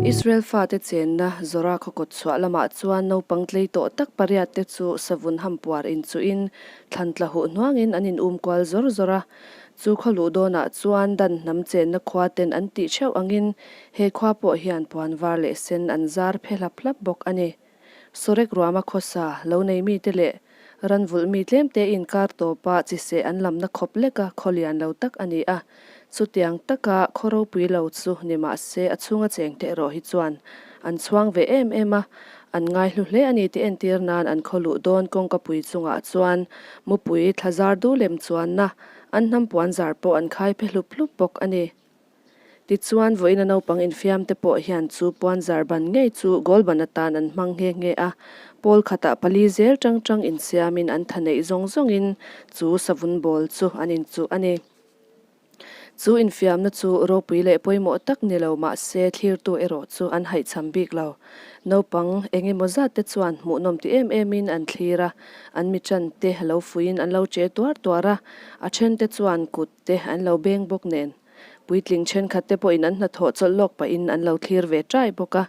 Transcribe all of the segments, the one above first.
Israel fate chenna Zora khaw kawt chhuah lamah chuan naupang tlei tawh tak pariat te chu savun hampuar inchuhin thlan tla huh hnuangin an in um kual zawr zawr a. Chu khaw luh dawnah chuan dan hnam chenna khua ten an tih theuh angin he khua pawh hian puan var leh sen an zar phe hlap hlap bawk a ni. Sorek ruama khawsa lo nei mite leh ran vulh mi tlemte inkar tawpa chiseh an lamna khawp leka khaw lian lo tak a ni a. Chutiang taka khaw ropui lo chu ni mah se a chhunga chengte erawh hi chuan an chhuang ve em em a, an ngaihlu hle a ni tih entir nan an khaw luh dawn kawngkapui chungah chuan mupui thlazar duh lem chuanna an hnam puan zar pawh an khai phe hlup hlup bawk a ni. Tichuan, vawiina naupang infiamte pawh hian chu puanzar ban ngei chu goal ban atan an hmang nghe nghe a, pawl khatah pali zel tang tang insiamin an tha neih zawng zawngin chu savun ball chu an inchuh a ni. Chu infiamna chu ropui leh pawimawh tak ni lo mah se thlirtu erawh chu an haihchham bik lo. Naupang eng emaw zat te chuan hmuhnawm ti em emin an thlir a, an mi chan te lo fuiin an lo che tuar tuar a, a then te chuan kut te an lo beng bawk nen. Puitling thenkhat te pawhin an hnathawh chawlh lawk pahin an lo thlir ve ṭai bawk a.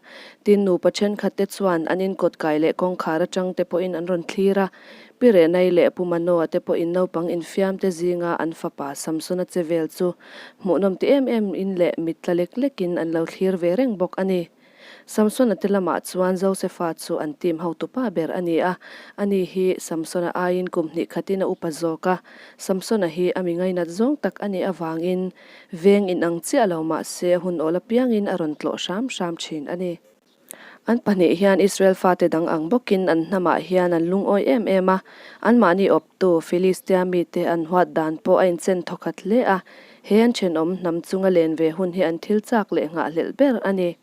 Tin, nupa thenkhat te chuan an inkawt kai leh kawngkhar atang te pawhin an rawn thlir a. Pi Renai leh Pu Manoa te pawhin naupang infiam te zinga an fapa Samsona che vel chu hmuhnawm ti em em in leh mit tla lek lekin an lo thlir ve reng bawk a ni. Samsona te lamah chuan Josefa chu an team hotupa ber a ni a, ani hi Samsona aiin kum hnih khatin a upa zawk a. Samsona hi a mi ngainat zawng tak a nih avangin veng inang chiah lo mah se a hun awl apiangin a rawn tlawh hram hram thin a ni. An pahnih hian Israel fate dang ang bawkin an hnamah hian an lungawi em em a, anmahni awptu Philistia mite an huat dan pawh a inchen thawkhat hle a, He an thenawm hnam chunga len ve hun hi an thil chak leh nghahhlelh ber a ni.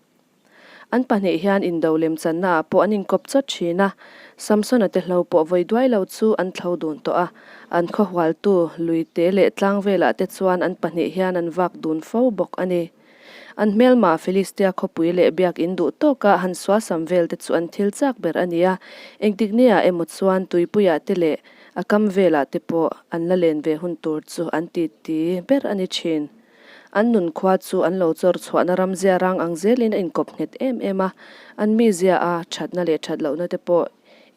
An pahnih hian indo lemchanna ah pawh an inkawp chawt thin a, Samsona te hlo pawh vawi duai lo chu an thlo dun tawh a, an khawhualtu luite leh tlang velah te chuan an pahnih hian an vak dun fo bawk a ni. An hmelma Philistia khawpui leh biakinn duh tawka han suasam vel te chu an thil chak ber a ni a, engtikniah emaw chuan tuipuiah te leh A kam velah te pawh an la len ve hun tur chu an ti ti ber a ni thin. An nun khua chu an lo chawr chhuahna ram zia rang ang zelin a inkawp nghet em em a, an mizia a thatna leh that lohna te pawh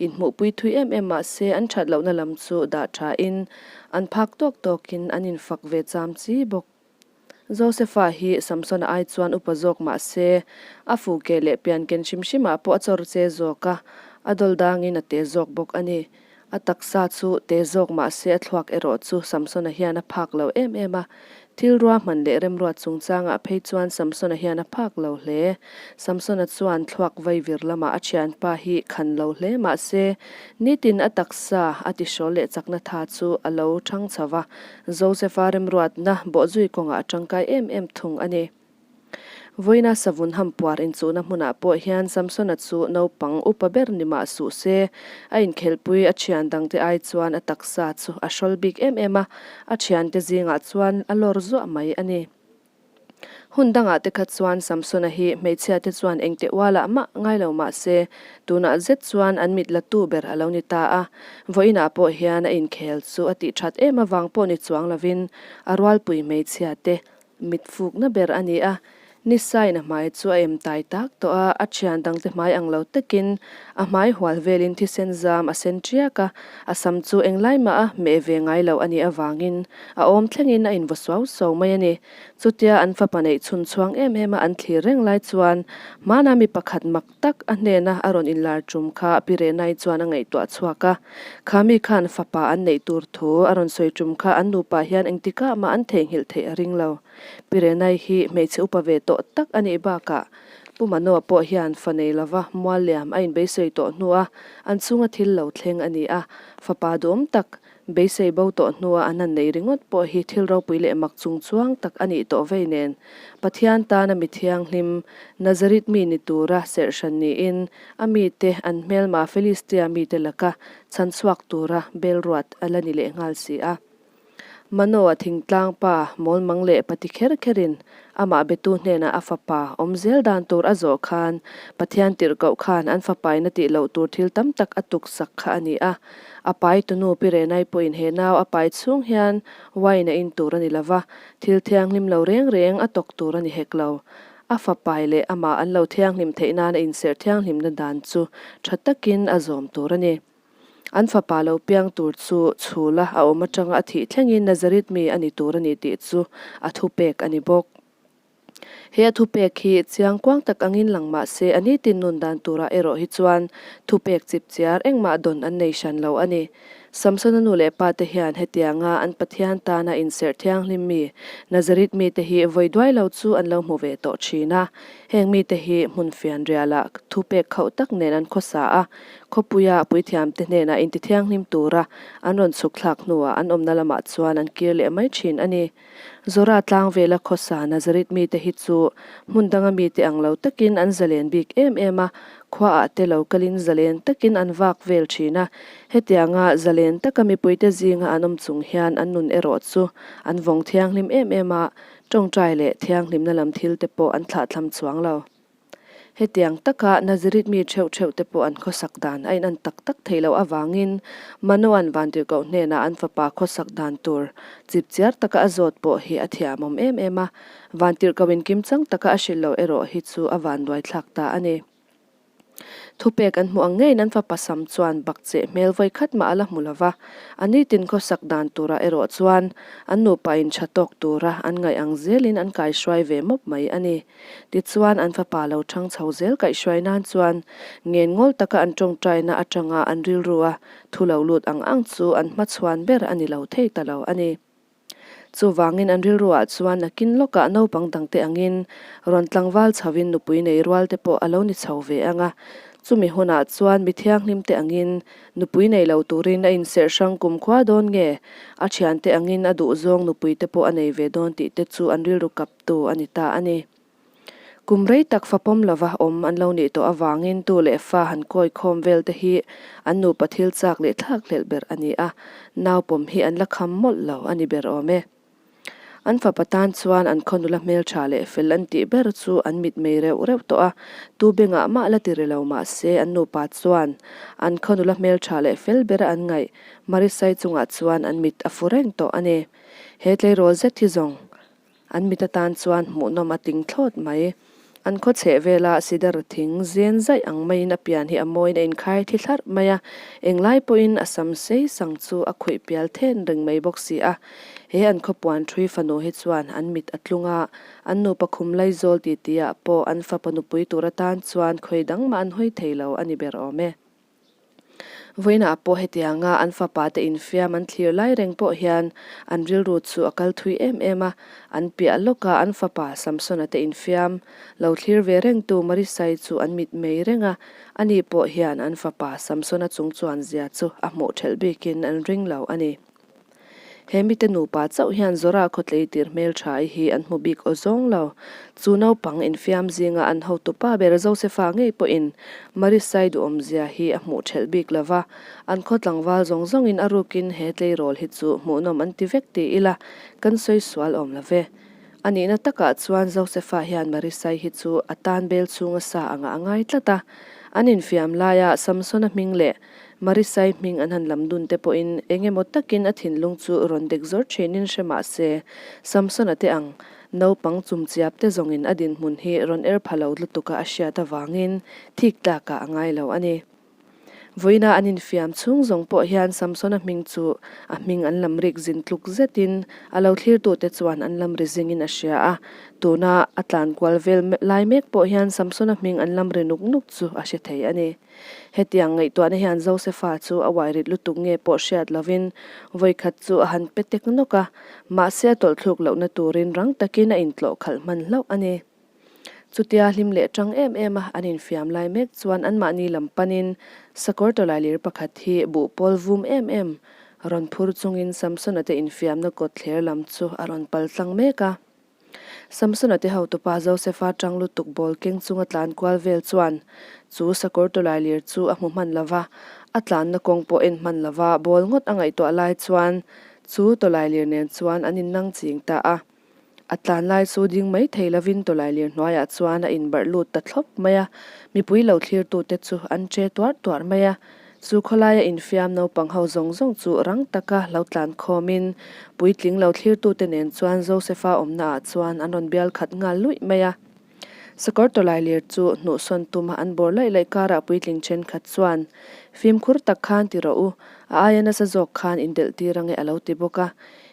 inhmuhpui thui em em mah se an that lohna lam chu dah thain an phak tawk tawkin an infak ve cham chi bawk. Josefa hi Samsona ai chuan upa zawk mah se, a fu ke leh pian ken hrim hrimah pawh a chawr che zawk a, a dawl dangin a te zawk bawk a ni. A taksa chu te zawk mah se a thluak erawh chu Samsona hian a phak lo em em a. Thil ruahman leh remruat chungchangah phei chuan Samsona hian a phak lo hle. Samsona chuan thluak vaivir lamah a thianpa hi khan lo hle mah se, nitin a taksa a tihrawl leh chakna tha chu a lo thang chho va, Josefa remruatna bawhzui kawngah a tangkai em em thung a ni. Vawiina savun hampuar inchuhna hmunah pawh hian Samsona chu naupang upa ber ni mah suh se, a inkhelhpui a thian dangte ai chuan a taksa chu a hrawl bik em em a, a thiante zingah chuan a lawr zuah mai a ni. Hun dangah te kha chuan Samsona hi hmeichhia te chuan engte ualah mah ngai lo mah se, tunah zet chuan an mit la tu ber a lo ni ta a. Vawiinah pawh hian a inkhel chu a tih that em avang pawh ni chuang lovin a rualpui hmeichhia te mit fukna ber a ni a. Nisain a hmai chu a em tai tak tawh a, a thian dangte hmai ang lo takin a hmai hual velin thisen zam a sen tiak a, a sam chu englai mah a meh ve ngai lo a nih avangin a awm thlengin a invaw suau suau mai a ni. Chutia an fapa neih chhun chhuang em em a an thlir reng lai chuan hmana mi pakhat mak tak a hnena a rawn inlar tum kha Pi Renai chuan a ngaihtuah chhuak a. Kha mi khan fapa an neih tur thu a rawn sawi tum kha an nupa hian engtikah mah an theihnghilh theih a ring lo. Pi Renai hi hmeichhe upa ve tawh tak a nih bakah Pu Manoa pawh hian fa nei lova mual liam a inbeisei tawh hnua an chunga thil lo thleng a ni a, fapa duhawm tak Beisei bo tawh hnua an han nei ringawt pawh hi thil ropui leh mak chung chuang tak a nih tawh vei nen, Pathian tana mi thianghlim, Nazareth mi ni tura serh hran niin a mite an hmelma Philistia mite laka chhan chhuak tura bel ruat a la ni leh nghal si a. Manoa thingtlang pa mawlmang leh pati kher kherin Amah betu hnenah a fapa awm zel dan tur a zawh khan Pathian tirhkoh khan an fapaina tih loh tur thil tam tak a tuksak kha a ni a. A pai tunu Pi Renai pawhin he nau a pai chhung hian wine a in tur a ni lo va, thil thianghlim lo reng reng a tawk tur a ni hek lo. A fapai leh amah an lo thianghlim theih nana inserh thianghlimna dan chu tha takin a zawm tur a ni. An fapa lo piang tur chu chhula a awm atanga a thih thlengin Nazareth mi a ni tur a ni tih chu a thupek a ni bawk. He a thupek hi chiang kuang tak angin lang mah se a nitin nun dan turah erawh hi chuan thupek chip chiar engmah dawn an nei hran lo a ni. Samsona nu leh pa te hian hetianga an Pathian tana inserh thianghlim mi Nazareth mite hi vawi duai lo chu an lo hmu ve tawh thin a. Heng mite hi hmun fian rialah thupek khauh tak nen an khawsa a, khawpuia puithiamte hnenah intithianghlim tura an rawn chhuk thlak hnuah an awmna lamah chuan an kir leh mai thin a ni. Zora tlang vela khawsa Nazareth mite hi chu hmun danga mite ang lo takin an zalen bik em em a, khuaah te lo kalin zalen takin an vak vel thin a. Hetianga zalen taka mipuite zinga an awm chung hian an nun erawh chu an vawng thianghlim em em a, tawngtai leh thianghlimna lam thil te pawh an thlahthlam chuang lo. Hetiang taka Nazareth mi theuh theuh te pawh an khawsak dan a inan tak tak theih loh avangin Manoan Vantirhkoh hnenah an fapa khawsak dan tur chipchiar taka a zawt pawh hi a thiamawm em em a, Vantirhkoh in kimchang taka a hrilh loh erawh hi chu a vanduaithlak ta a ni. Thupek an hmuh ang ngeiin an fapa Sam chuan bakcheh hmel vawi khat mah a la hmu lo va, a nitin khawsak dan turah erawh chuan an nupa in tha tawk tura an ngaih ang zelin an kaihruai ve mawp mai a ni. Tichuan an fapa lo thang chho zel kaihhruai nan chuan ngenngawl taka an tawngtaina atanga an rilrua thu lo lut ang ang chu an hmachhuan ber a ni lo thei ta lo a ni. Chuvangin an rilruah chuan nakin lawkah naupang dangte angin rawn tlangval chhoin nupui nei rual te pawh a lo ni chho ve ang a. Chumi hunah chuan mi thianghlimte angin nupui nei lo turin a inserh hrang kumkhua dawn nge a thiante angin a duhzawng nupui te pawh a nei ve dawn tih te chu an rilru kaptu a ni ta a ni. Kum rei tak fa pawm lova awm an lo nih tawh avangin tu leh fa han kawi khawm vel te hi an nupa thil chak leh thlak hlelh ber a ni a, nau pawm hi an la kham mawlh lo a ni ber awm e. An fapa tan chuan an khaw nula hmeltha leh fel an tih ber chu an mit mei reuh reuh tawh a, tu bengah mah la ti ri lo mah se an nupa chuan an khaw nula hmeltha leh fel bera an ngaih Marisai chungah chuan an mit a fu reng tawh a ni. He tleirawl zet hi zawng An mit atan chuan hmuhnawm a tling thlawt mai. An khaw chheh vela sidar thing zen zaih ang maiin a pian hi a mawiin a inkhai thi thlarh mai a, englai pawhin a sam sei sang chu a khuih pial then reng mai bawk si a. He an khaw puan thui fanu hi chuan an mit a tlung a, an nupa khum laizawl titiah pawh an fapa nupui tur atan chuan khawi dang mah an hawi thei lo a ni ber awm e. Vawiinah pawh hetianga an fapa te infiam an thlir lai reng pawh hian an rilru chu a kal thui em em a, an piah lawka an fapa Samsona te infiam lo thlir ve rengtu Marisai chu an mit mei reng a, ani pawh hian an fapa Samsona chung chuan zia chu a hmuh thelh bikin an ring lo a ni. He mite nupa chauh hian Zora khawtlei tir hmeltha i hi an hmu bik aw zawng lo. Chu naupang infiam zinga an hotupa ber Josefa ngei pawhin Marisai duhawmzia hi a hmuh thelh bik lo va, an khaw tlangval zawng zawngin a rukin he tleirawl hi chu hmuhnawm an ti vek ti ila kan sawi sual awm lo ve. A nihna takah chuan Josefa hian Marisai hi chu a tan bel chhunga sa angah a ngai tlat a. An infiam laia Samsona hming leh Marisai hming an han lam dun te pawhin eng emaw takin a thinlung chu rawn dek zawr thinin hre mah se, Samsona te ang naupang chumchiap te zawngin a dinhmun hi rawn er pha lo lutuka a hriat avangin thik tlakah a ngai lo a ni. Vawiina an infiam chhung zawng pawh hian Samsona hming chu a hming an lam rik zin tluk zetin a lo thlirtute chuan an lam ri zingin a hria a, tuna a tlan kual vel lai mek pawh hian Samsona hming an lam ri nuk nuk chu a hre thei a ni. Hetiang ngaihtuahna hian Josefa chu a uai rit lutuk nge pawh hriat lovin vawikhat chu a han pe tek nawk a, mahse a tawlhthluk lohna turin rang takin a intlawh khalh hman hlauh a ni. Chutia hlim leh tang em em a an infiam lai mek chuan anmahni lam panin sakawr tawlailir pakhat hi buh pawl vum em em rawn phur chungin Samsona te infiamna kawtthler lam chu a rawn pal tlang mek a. Samsona te hotupa Josefa tang lutuk ball keng chunga tlan kual vel chuan chu sakawr tawlailir chu a hmu hman lo va, a tlanna kawng pawh en hman lo va, ball ngawt a ngaihtuah lai chuan chu tawlailir nen chuan an innang ching ta a. A tlan lai chu ding mai thei lovin tawlailir hnuaiah chuan a inbarh lut ta thlawp mai a, mipui lo thlirtute chu an che tuar tuar mai a. Chu khawlaia infiam naupang ho zawng zawng chu rang taka lo tlan khawmin puitling lo thlirtute nen chuan Josefa awmnaah chuan an rawn bial khat nghal luih mai a. Sakawr tawlailir chu hnuhsawn tuma an bawr laih laih karah puitling thenkhat chuan, Fimkhur tak khan ti rawh u, a aia nasa zawk khan indelh tir ange a lo ti bawk a.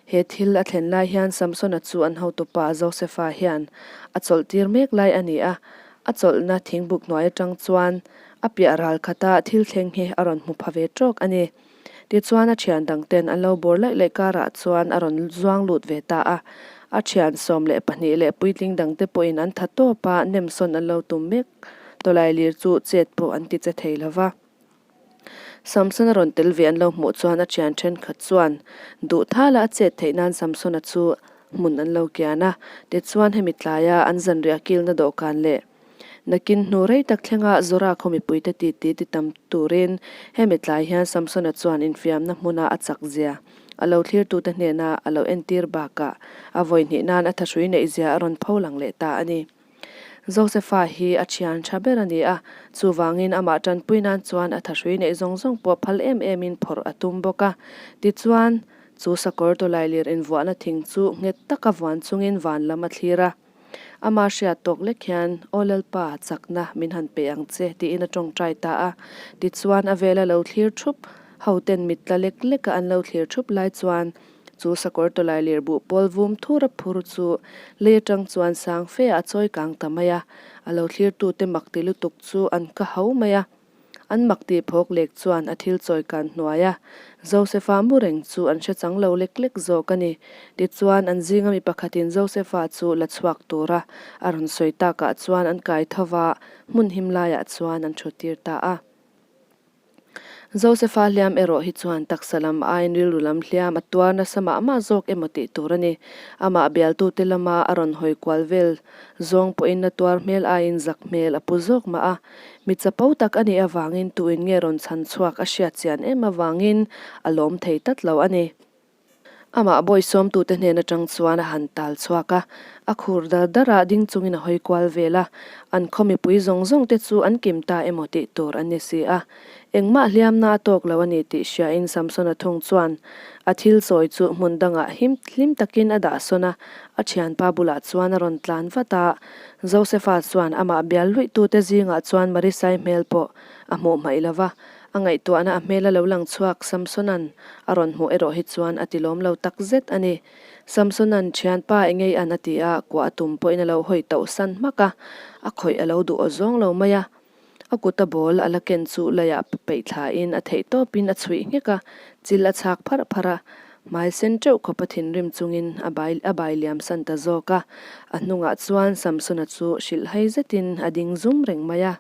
He thil a thlen lai hian Samsona chu an hotupa Josefa hian a chawlh tir mek lai a ni a, a chawlhna thingbuk hnuai atang chuan a piah ral khata thil thleng hi a rawn hmu pha ve tawk a ni. Tichuan a thian dang ten an lo bawr laih laih karah chuan a rawn zuang lut ve ta a. A thian 12 leh puitling dang te pawhin an tha tawp a, nemsawn an lo tum mek. Tawlailir chu chet pawh an ti che thei lo va. Samson a rawn tel ve an lo hmuh chuan a thian thenkhat chuan duh thala a chet theih nan Samsona chu hmun an lo kian a. Tichuan hemi tlaia an zanriah kilna dawhkan leh Nakin hnu rei tak thlenga Zora khaw mipuite titi ti tam turin hemi tlai hian Samsona chuan infiamna hmuna a chak zia a lo thlirtute hnena a lo entir bakah a vawi hnih nan a thahrui neih zia a rawn pho lang leh ta a ni. Josefa hi a thian tha ber a ni a, chuvangin amah tanpui nan chuan a thahrui neih zawng zawng pawh phal em emin phawrh a tum bawk a. Tichuan, chu sakawr tawlailir invuahna thing chu nghet taka vuan chungin van lam a thlir a. Ama hriat tawk lek hian, Aw Lalpa, chakna min han pe ang che, tiin a tawngtai ta a. Tichuan a vela lo thlir thup, hoten mit tla lek leka an lo thlir thup lai chuan chu sakawr tawlai lir buh pawl vum thur a phur chu lei atang chuan sang fe ah a chawi kang ta mai a. A lo thlirtute mak ti lutuk chu an ka ho mai a. An mak tih phawk lek chuan a thil chawi kan hnuai a, Josefa mu reng chu an hre chang lo lek lek zawk a ni. Tichuan, an zinga mi pakhatin Josefa chu la chhuak tura a rawn sawi takah chuan an kai tho va, hmun him laiah chuan an thut tir ta a. Josefa hliam erawh hi chuan taksa lam aiin rilru lam hliam a tuar nasa mah mah zawk emaw tih tur a ni. Amah bialtute lama a rawn hawi kual vel zawng pawhin na tuar hmel aiin zak hmel a pu zawk mah a. Mi chapo tak a nih avangin tuin nge rawn chhan chhuak a hriat chian em avangin a lawm thei tlat lo a ni. Amah bawi sawmtute hnen atang chuan a han tal chhuak a, a khur dar dar a, ding chungin a hawi kual vel a, an khaw mipui zawng zawng te chu an kim ta emaw tih tur an ni si a. Engmah hliamna a tawk lo a ni tih hriain Samsona thung chuan a thil chawi chu hmun dangah him hlim takin a dah sawn a, a thianpa bulah chuan a rawn tlan vat a. Josefa chuan amah bial luihtute zingah chuan Marisai hmel pawh a hmuh hmaih lo va, a ngaihtuahna a hmel a lo lang chhuak Samsona'n a rawn hmuh erawh hi chuan a tilawm lo tak zet a ni. Samsona'n thianpa engei an a ti a, kuah a tum pawhin a lo hawi tauh san hmak a, a khawih a lo duh aw zawng lo mai a. A kuta ball a la ken chu leiah peih thlain a theih tawpin a chhuih nghek a, chil a chhak pharh pharh a, hmai sen teuh khawp a thinrim chungin a bai a bai liam san ta zawk a. A hnungah chuan Samsona chu hrilhhai zetin a ding zum reng mai a.